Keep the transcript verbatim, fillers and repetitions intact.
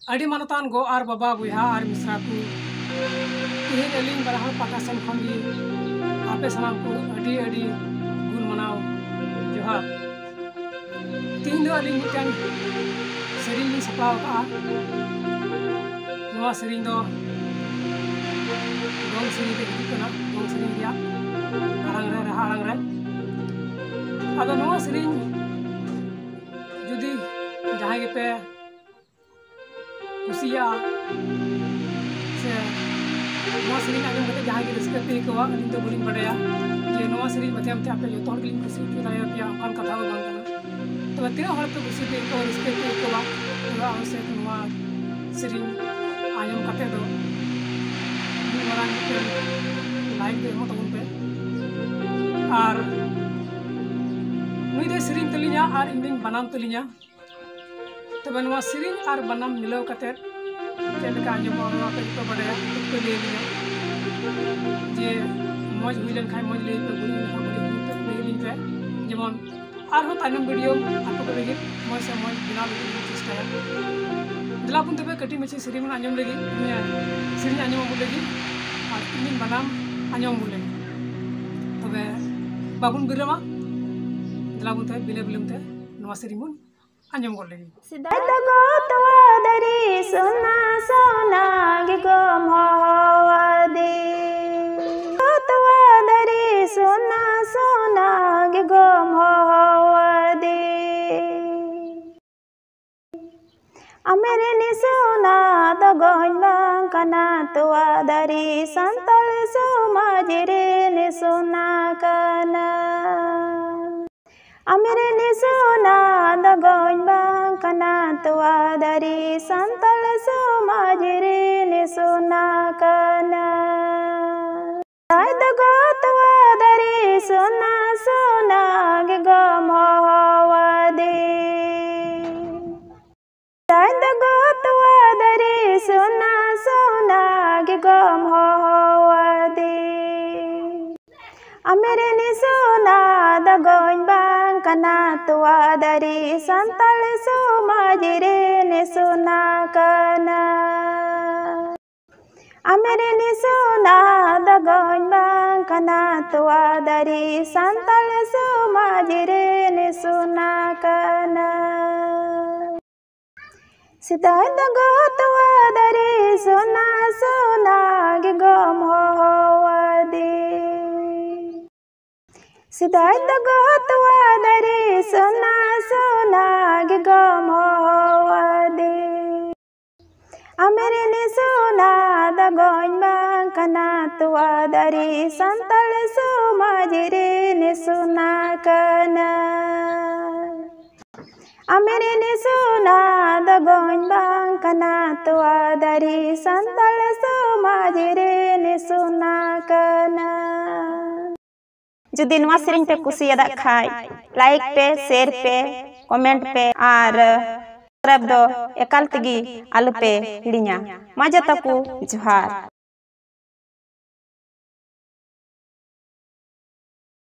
ᱟᱹᱰᱤ ᱢᱟᱱᱚᱛᱟᱱ ᱜᱚ ᱟᱨ ᱵᱟᱵᱟ, ᱵᱚᱭᱦᱟ ᱟᱨ ᱢᱤᱥᱨᱟ ᱠᱚ, ᱛᱮᱦᱮᱧ ᱟᱹᱞᱤᱧ ᱵᱟᱱᱟ ᱦᱚᱲ ᱯᱟᱦᱴᱟ ᱥᱮᱱ ᱠᱷᱚᱱ ᱜᱮ ᱟᱯᱮ ᱥᱟᱱᱟᱢ ᱠᱚ ᱟᱹᱰᱤ ᱟᱹᱰᱤ ᱜᱩᱱ ᱢᱟᱱᱟᱣ ᱡᱚᱦᱟᱨ᱾ ᱛᱮᱦᱮᱧ ᱫᱚ ᱟᱹᱞᱤᱧ ᱢᱤᱫᱴᱟᱝ ᱥᱮᱨᱮᱧ ᱞᱤᱧ ᱥᱟᱯᱲᱟᱣ ᱟᱠᱟᱫᱼᱟ᱾ ᱱᱚᱣᱟ ᱥᱮᱨᱮᱧ ᱫᱚ ᱫᱚᱝ ᱥᱮᱨᱮᱧ ᱨᱮ ᱦᱤᱡᱩᱜ ᱠᱟᱱᱟ, ᱫᱚᱝ ᱥᱮᱨᱮᱧ ᱨᱮᱭᱟᱜ ᱟᱲᱟᱝ ᱨᱮ, ᱨᱟᱦᱟ ᱟᱲᱟᱝ ᱨᱮ᱾ ᱟᱫᱚ ᱱᱚᱣᱟ ᱥᱮᱨᱮᱧ ᱡᱩᱫᱤ ᱡᱟᱦᱟᱸᱭ ᱜᱮᱯᱮ ᱠᱩᱥᱤᱭᱟᱜᱼᱟ ᱥᱮ ᱱᱚᱣᱟ ᱥᱮᱨᱮᱧ ᱟᱸᱡᱚᱢ ᱠᱟᱛᱮ ᱡᱟᱦᱟᱸᱭ ᱜᱮ ᱨᱟᱹᱥᱠᱟᱹ ᱯᱮ ᱟᱹᱭᱠᱟᱹᱣᱟ, ᱟᱹᱞᱤᱧ ᱫᱚ ᱵᱟᱹᱞᱤᱧ ᱵᱟᱰᱟᱭᱟ ᱡᱮ ᱱᱚᱣᱟ ᱥᱮᱨᱮᱧ ᱢᱟᱫᱽᱫᱷᱚᱢ ᱛᱮ ᱟᱯᱮ ᱡᱚᱛᱚ ᱦᱚᱲ ᱜᱮᱞᱤᱧ ᱠᱩᱥᱤ ᱦᱚᱪᱚ ᱫᱟᱲᱮᱭᱟᱯᱮᱭᱟ, ᱚᱱᱠᱟᱱ ᱠᱟᱛᱷᱟ ᱫᱚ ᱵᱟᱝ ᱠᱟᱱᱟ᱾ ᱛᱚᱵᱮ ᱛᱤᱱᱟᱹᱜ ᱦᱚᱲ ᱯᱮ ᱠᱩᱥᱤ ᱯᱮ ᱟᱹᱭᱠᱟᱹᱣᱟ, ᱨᱟᱹᱥᱠᱟᱹ ᱯᱮ ᱟᱹᱭᱠᱟᱹᱣᱟ, ᱛᱚᱵᱮ ᱟᱵᱚ ᱥᱮᱫ ᱱᱚᱣᱟ ᱥᱮᱨᱮᱧ ᱟᱸᱡᱚᱢ ᱠᱟᱛᱮ ᱫᱚ ᱢᱤᱫ ᱢᱟᱨᱟᱝ ᱢᱤᱫᱴᱮᱱ ᱞᱟᱭᱤᱠ ᱫᱚ ᱮᱢᱚᱜ ᱛᱟᱵᱚᱱ ᱯᱮ᱾ ᱟᱨ ᱱᱩᱭ ᱫᱚᱭ ᱥᱮᱨᱮᱧ ᱛᱟᱹᱞᱤᱧᱟ ᱟᱨ ᱤᱧ ᱫᱚᱧ ᱵᱟᱱᱟᱢ ᱛᱟᱹᱞᱤᱧᱟ᱾ ᱛᱚᱵᱮ ᱱᱚᱣᱟ ᱥᱮᱨᱮᱧ ᱟᱨ ᱵᱟᱱᱟᱢ ᱢᱤᱞᱟᱹᱣ ᱠᱟᱛᱮ ᱪᱮᱫ ᱞᱮᱠᱟ ᱟᱸᱡᱚᱢᱚᱜᱼᱟ, ᱱᱚᱣᱟ ᱯᱮ ᱡᱚᱛᱚ ᱵᱟᱰᱟᱭᱟ, ᱯᱮ ᱞᱟᱹᱭ ᱟᱹᱞᱤᱧᱟ᱾ ᱡᱮ ᱢᱚᱡᱽ ᱦᱩᱭ ᱞᱮᱱ ᱠᱷᱟᱱ ᱢᱚᱡᱽ ᱞᱟᱹᱭ ᱯᱮ, ᱵᱟᱹᱲᱤᱡ ᱞᱮᱱ ᱠᱷᱟᱱ ᱵᱟᱹᱲᱤᱡ ᱞᱟᱹᱭ ᱯᱮ, ᱞᱟᱹᱭ ᱟᱹᱞᱤᱧ ᱯᱮ᱾ ᱡᱮᱢᱚᱱ ᱟᱨᱦᱚᱸ ᱛᱟᱭᱱᱚᱢ ᱵᱷᱤᱰᱤᱭᱳ ᱟᱯᱮ ᱠᱚ ᱞᱟᱹᱜᱤᱫ ᱢᱚᱡᱽ ᱥᱮ ᱢᱚᱡᱽ ᱵᱮᱱᱟᱣ ᱞᱟᱹᱜᱤᱫ ᱤᱧ ᱪᱮᱥᱴᱟᱭᱟ᱾ ᱫᱮᱞᱟ ᱵᱚᱱ ᱛᱚᱵᱮ ᱠᱟᱹᱴᱤᱡ ᱢᱟᱪᱷᱟ ᱥᱮᱨᱮᱧ ᱵᱚᱱ ᱟᱸᱡᱚᱢ ᱞᱟᱹᱜᱤᱫ, ᱱᱤᱭᱟᱹ ᱥᱮᱨᱮᱧ ᱟᱸᱡᱚᱢ ᱟᱵᱚᱱ ᱞᱟᱹᱜᱤᱫ ᱟᱨ ᱤᱧ ᱵᱟᱱᱟᱢ ᱟᱸᱡᱚᱢ ᱟᱵᱚᱱ ᱞᱟᱹᱜᱤᱫ᱾ ᱛᱚᱵᱮ ᱵᱟᱵᱚᱱ ᱵᱤᱞᱚᱢᱟ, ᱫᱮᱞᱟ ᱵᱚᱱ ᱛᱚᱵᱮ ᱵᱤᱞᱟᱹ ᱵᱤᱞᱟᱹᱢ ᱛᱮ ᱱᱚᱣᱟ ᱥᱮᱨᱮᱧ ᱵᱚᱱ ᱟᱸᱡᱚᱢ ᱜᱚᱫ ᱞᱮᱜᱮ᱾ ᱥᱮᱫᱟᱭ ᱫᱚ ᱜᱚ ᱛᱚᱣᱟ ᱫᱟᱨᱮ ᱥᱚᱱᱟ ᱥᱚᱱᱟ ᱜᱮ ᱜᱚᱢ ᱦᱚᱦᱚᱣᱟᱫᱮ᱾ ᱜᱚ ᱛᱚᱣᱟ ᱫᱟᱨᱮ ᱥᱚᱱᱟ ᱥᱚᱱᱟ ᱜᱮ ᱜᱚᱢ ᱦᱚᱦᱚᱣᱟᱫᱮ᱾ ᱟᱢᱨᱮᱱ ᱥᱚᱱᱟ ᱫᱚ ᱜᱚᱧ ᱵᱟᱝ ᱠᱟᱱᱟ, ᱛᱚᱣᱟ ᱫᱟᱨᱮ ᱥᱟᱱᱛᱟᱲ ᱥᱚᱢᱟᱡᱽ ᱨᱮᱱ ᱥᱚᱱᱟ ᱠᱟᱱᱟ᱾ ᱟᱢᱨᱮᱱ ᱥᱚᱱᱟ ᱫᱚ ᱜᱚᱧ ᱵᱟᱝ ᱠᱟᱱᱟ, ᱛᱚᱣᱟ ᱫᱟᱨᱮ ᱥᱟᱱᱛᱟᱲ ᱥᱚᱢᱟᱡᱽ ᱨᱮᱱ ᱥᱚᱱᱟ ᱠᱟᱱᱟ᱾ ᱥᱟᱭ ᱫᱚ ᱜᱚ ᱛᱚᱣᱟ ᱫᱟᱨᱮ ᱥᱚᱱᱟ ᱥᱚᱱᱟ ᱜᱮ ᱜᱚᱢ ᱦᱚᱦᱚᱣᱟᱫᱮ᱾ ᱥᱟᱭ ᱫᱚ ᱜᱚ ᱛᱚᱣᱟ ᱫᱟᱨᱮ ᱥᱚᱱᱟ ᱥᱚᱱᱟ ᱜᱮ ᱜᱚᱢ ᱦᱚᱦᱚᱣᱟᱫᱮ᱾ ᱟᱢᱨᱮᱱ ᱥᱚᱱᱟ ᱫᱚ ᱜᱚᱧ ᱵᱟᱝ ᱠᱟᱱᱟ, ᱛᱚᱣᱟ ᱫᱟᱨᱮ ᱥᱟᱱᱛᱟᱲ ᱥᱚᱢᱟᱡᱽ ᱨᱮᱱ ᱥᱚᱱᱟ ᱠᱟᱱᱟ᱾ ᱟᱢᱨᱮᱱ ᱥᱚᱱᱟ ᱫᱚ ᱜᱚᱧ ᱵᱟᱝ ᱠᱟᱱᱟ, ᱛᱚᱣᱟ ᱫᱟᱨᱮ ᱥᱟᱱᱛᱟᱲ ᱥᱚᱢᱟᱡᱽ ᱨᱮᱱ ᱥᱚᱱᱟ ᱠᱟᱱᱟ᱾ ᱥᱮᱫᱟᱭ ᱫᱚ ᱜᱚ ᱛᱚᱣᱟ ᱫᱟᱨᱮ ᱥᱚᱱᱟ, ᱥᱚᱱᱟ ᱜᱮ ᱜᱚᱢ ᱦᱚᱦᱚᱣᱟᱫᱮ᱾ ᱥᱮᱫᱟᱭ ᱫᱚ ᱜᱚ ᱛᱚᱣᱟ ᱫᱟᱨᱮ ᱥᱚᱱᱟ, ᱥᱚᱱᱟ ᱜᱮ ᱜᱚᱢ ᱦᱚᱦᱚᱣᱟᱫᱮ᱾ ᱟᱢᱨᱮᱱ ᱥᱚᱱᱟ ᱫᱚ ᱜᱚᱧ ᱵᱟᱝ ᱠᱟᱱᱟ, ᱛᱚᱣᱟ ᱫᱟᱨᱮ ᱥᱟᱱᱛᱟᱲ ᱥᱚᱢᱟᱡᱽ ᱨᱮᱱ ᱥᱚᱱᱟ ᱠᱟᱱᱟ᱾ ᱟᱢᱨᱮᱱ ᱥᱚᱱᱟ ᱫᱚ ᱜᱚᱧ ᱵᱟᱝ ᱠᱟᱱᱟ, ᱛᱚᱣᱟ ᱫᱟᱨᱮ ᱥᱟᱱᱛᱟᱲ ᱥᱚᱢᱟᱡᱽ ᱨᱮᱱ ᱥᱚᱱᱟ ᱠᱟᱱᱟ᱾ ᱡᱩᱫᱤ ᱱᱚᱣᱟ ᱥᱮᱨᱮᱧ ᱯᱮ ᱠᱩᱥᱤᱭᱟᱫᱟᱜ ᱠᱷᱟᱡ, ᱞᱟᱭᱤᱠ ᱯᱮ, ᱥᱮᱭᱟᱨ ᱯᱮ, ᱠᱚᱢᱮᱱᱴ ᱯᱮ ᱟᱨ ᱥᱟᱵᱥᱠᱨᱟᱭᱤᱵ ᱫᱚ ᱮᱠᱟᱞ ᱛᱮᱜᱮ ᱟᱞᱚᱯᱮ ᱦᱤᱲᱤᱧᱟ᱾ ᱢᱟ ᱡᱚᱛᱚ ᱠᱚ ᱡᱚᱦᱟᱨ᱾